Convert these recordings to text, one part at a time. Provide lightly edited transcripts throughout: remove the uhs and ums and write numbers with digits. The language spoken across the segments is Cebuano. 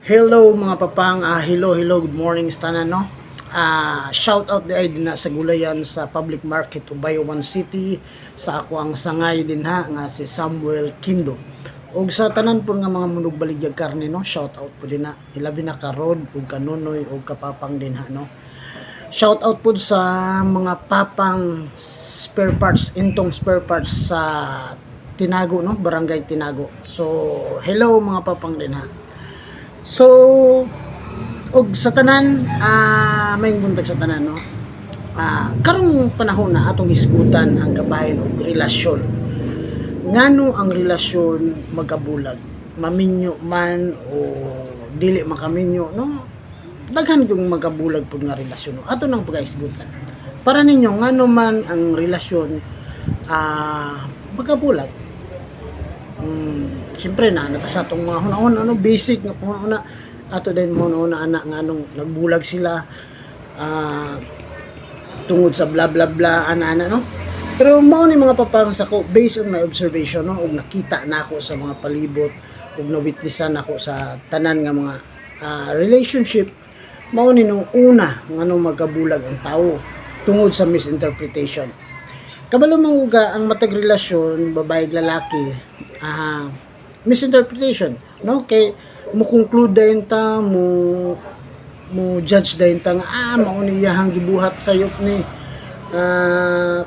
Hello, mga papang, hello, hello, good morning sa tanan, no? Shout out diay din na sa gulayan sa public market Ubayawan City sa ako ang sangay din ha nga si Samuel Kindo. Ug sa tanan po nga mga munog baligyag karne, no, shout out po din na ilabi na ka Rod ug kanunoy ug kapapang din ha, no. Shout out po sa mga papang spare parts, intong spare parts sa Tinago, no, Barangay Tinago. So hello, mga papang din ha. So, og sa tanan, may buntag sa tanan, no? Karong panahon na atong hisgutan ang kabahin og relasyon. Ngano ang relasyon magkabulag? Maminyo man o dili makaminyo, no? Daghan yung magkabulag pud nga relasyon, no? Ato nang paghisgutan. Para ninyo, ngano man ang relasyon magkabulag? Siyempre na nata sa atong mga hunahuna, ano, basic nga hunahuna ato din mo una ana nga anong nagbulag sila tungod sa bla bla bla, ana ana, no? Pero mao ni, mga papang, sa ko based on my observation, no, ug nakita nako sa mga palibot ug na-witnessan nako sa tanan nga mga relationship, mao ni nung una nganong magkabulag ang tao tungod sa misinterpretation. Kabalo manguga ang matag relasyon babae lalaki, misinterpretation, no? Kay mo conclude dayon ta, mo mo judge dayon ta nga mao ni iyahang gibuhat sayop ni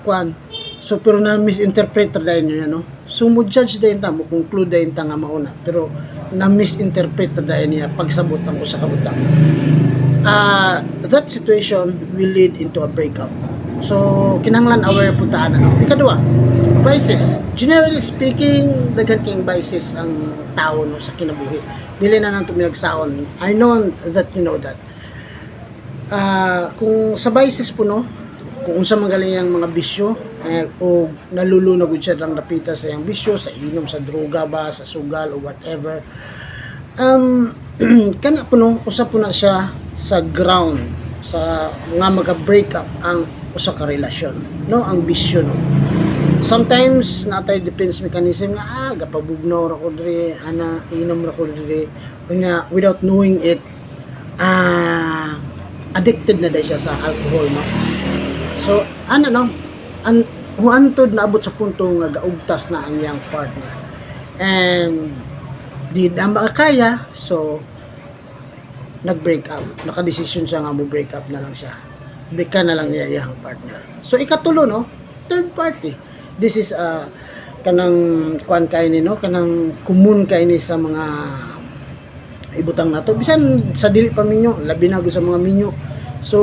kuan. So pero na misinterpret ra dayon niya, no? So mo judge dayon ta, mo conclude dayon ta nga mao na, pero na misinterpret ra dayon niya pagsabot ang usa ka butang. That situation will lead into a breakup. So, kinahanglan aware po ta ana, no? Ikaduha, vices. Generally speaking, daghan kayong vices ang tao, no, sa kinabuhi. Dili na nang tumilagsaon. I know that you know that. Kung sa vices po, no, kung unsa man galing ang mga bisyo o nalulunag gud siya lang dapita sa iyang bisyo, sa inom, sa droga ba, sa sugal o whatever. Kana po, no, usa po na siya sa ground sa nga maga-break up ang usa ka relasyon, no, ang bisyo, no? Sometimes natay defense mechanism nga gapabugnaw ra ko diri ana, inom ra ko diri. Unya without knowing it, addicted na dahil siya sa alcohol, no? So ana, no, an huantod naabot sa punto nga gaugtas na ang iyang partner and di na makakaya, so nag-break up, nakadesisyon siya nga mo break up na lang siya, bika na lang niya iyang partner. So ikatulo, no, third party. This is kanang kuan kay ni, no, kanang common kay ni sa mga ibutang nato bisan sa dili pa minyo, labi na gud sa mga minyo. So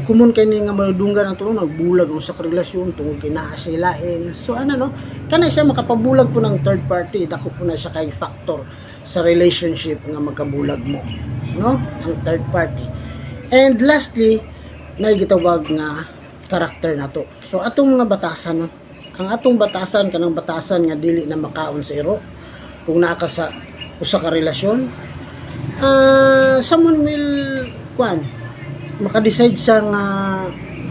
common kay ni nga madunggan nato nagbulag ang usa ka relasyon tungod kay naa siya lain. So ana, no, kana siya makapabulag po ng third party. Dako po na siya kay factor sa relationship nga magkabulag mo, no, ang third party. And lastly, na gitawag nga karakter nato. So atong mga batasan, no, ang atong batasan, kanang batasan nga dili na makaon sa iro kung naa ka sa usa ka relasyon, someone will kuan, maka-decide siya nga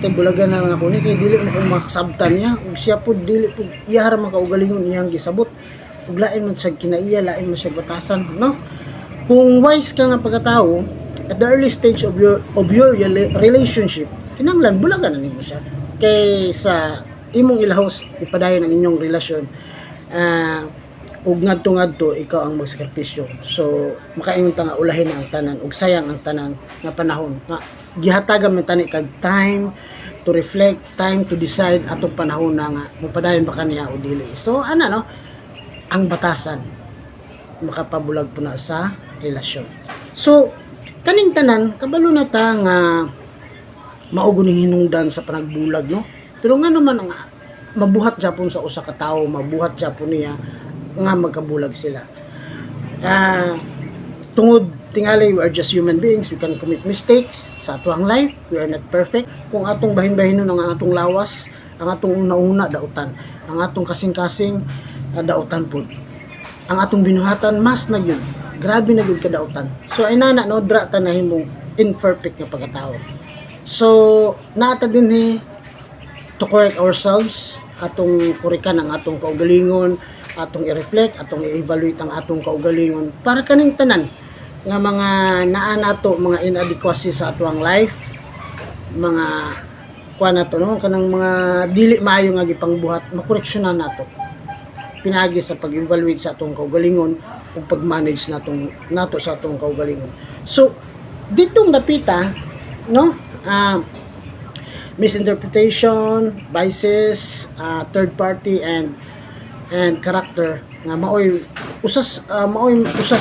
kay bulagan na lang ako ni kay dili mo ko makasabtan niya ug siya pud dili pud iya ra man kaugalingon iyang gisabot ug lain man sa kinaiya, lain man sa batasan, no? Kung wise ka nga pagkatao, at the early stage of your relationship, kinahanglan bulagan na nimo siya kay sa imong ilahos ipadayon ang inyong relasyon, ug ngadto ngadto ikaw ang magsakripisyo. So makaingon ta nga ulahin na ang tanan ug sayang ang tanan nga panahon nga gihatagan man tani kag time to reflect, time to decide atong panahon na nga mopadayon ba kaniya o dili. So ana, no, ang batasan makapabulag po na sa relasyon. So kaning tanan kabalo na ta nga mao ning hinungdan sa panagbulag, no? Pero nga naman ang mabuhat japon sa usa ka tawo, mabuhat japon niya nga magkabulag sila? Tungod tingali we are just human beings, we can commit mistakes sa atuang life. We are not perfect. Kung atong bahin-bahinon ang atong lawas, ang atong una-una dautan, ang atong kasing-kasing dautan pud, ang atong binuhatan mas na yun, grabe na gyud kadautan. So ay nana, no, dra ta nahimong imperfect nga pagkatao. So naata din he to correct ourselves, atong kurikan ang atong kaugalingon, atong i-reflect, atong i-evaluate ang atong kaugalingon para kaning tanan Nga mga naa nato mga inadequacy sa atuang life, mga kuan nato, no, kanang mga dili maayo nga gipangbuhat, makoreksyonan nato pinaagi sa pag-evaluate sa atong kaugalingon ug pag-manage natong nato sa atong kaugalingon. So ditong dapita, no, misinterpretation, biases, third party and character nga maoy usa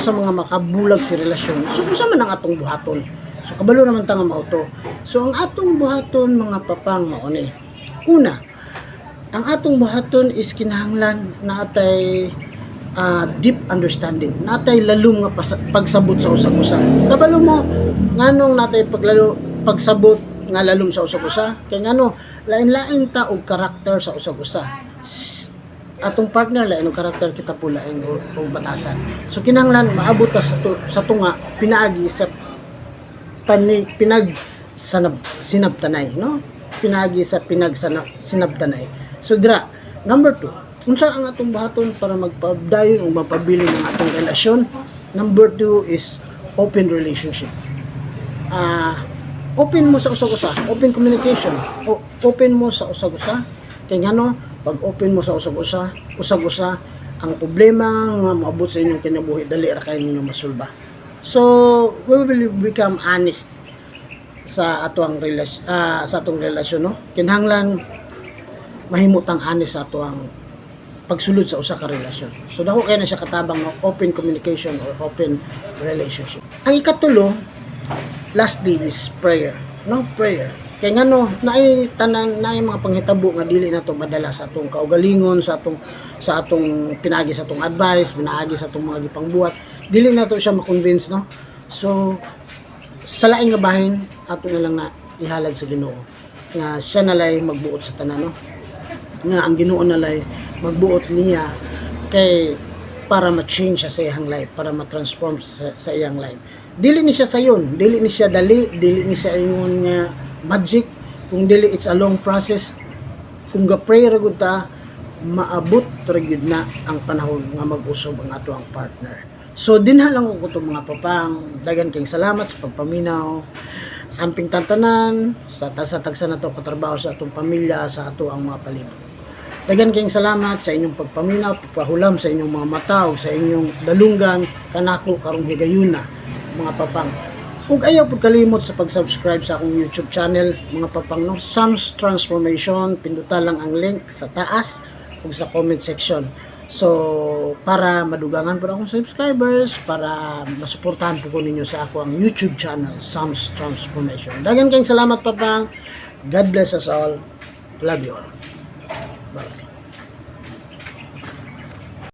sa mga makabulag si relasyon. So unsa man ang atong buhaton? So kabalo naman ta nga mao to. So ang atong buhaton, mga papang, mao ni. Una, ang atong buhaton is kinahanglan naatay deep understanding, natay lalom nga pagsabot sa usag-usa. Kabalo mo nganong natay pagsabot nga lalom sa usag-usa? Kay ngano, lain-lain ta og karakter sa usag-usa. Atong partner lain og karakter, kita po lain og batasan. So kinahanglan maabot ta sa tunga pinaagi sa pinag sanab, sinabtanay, no, pinaagi sa pinag sinabtanay. So dira, number 2, unsa ang atong buhaton para magpadayon o mapabilin ang atong relasyon? Number 2 is open relationship. Open mo sa usag-usa, open communication. Open mo sa usag-usa kay ngano, pag open mo sa usag-usa, usag-usa ang problema nga moabot sa inyong kinabuhi, dali ra kay ninyo masulba. So we will become honest sa atong relasyon, no. Kinahanglan mahimutang honest sa atoang pagsulod sa usa ka relasyon. So dako kay na siya katabang, no, open communication or open relationship. Ang ikatulo, lastly, is prayer, no, prayer. Kay ngano, naay tanan, naay mga panghitabo nga dili nato madala sa atong kaugalingon, sa atong pinaagi sa atong advice, pinaagi sa atong mga gipangbuhat, dili nato siya ma-convince, no. So sa laing nga bahin, ato na lang na ihalad sa Ginoo nga siya nalay magbuot sa tanan, no, nga ang Ginoo nalay magbuot niya kay para ma-change siya sa iyang life, para ma-transform sa iyang life. Dili ni siya sayon, dili ni siya dali, dili ni siya ingon nga magic. Kung dili, it's a long process. Kung ga-pray ra gud ta, maabot ra gyud na ang panahon nga mag-usob ang ato ang partner. So dinha lang ko to, mga papang. Daghan kayong salamat sa pagpaminaw. Amping tantanan sa tagsa nato katrabaho, sa atong pamilya, sa ato ang mga palibot. Daghan kayong salamat sa inyong pagpaminaw, pagpahulam sa inyong mga mata ug sa inyong dalunggan kanako karong higayuna, mga papang. Ug ayaw pud kalimot sa pag-subscribe sa akong YouTube channel, mga papang, no, Sam's Transformation. Pinduta lang ang link sa taas ug sa comment section. So para madugangan po akong subscribers, para masuportahan po ko ninyo sa ako ang YouTube channel, Sam's Transformation. Daghan kayong salamat, papang. God bless us all. Love you all.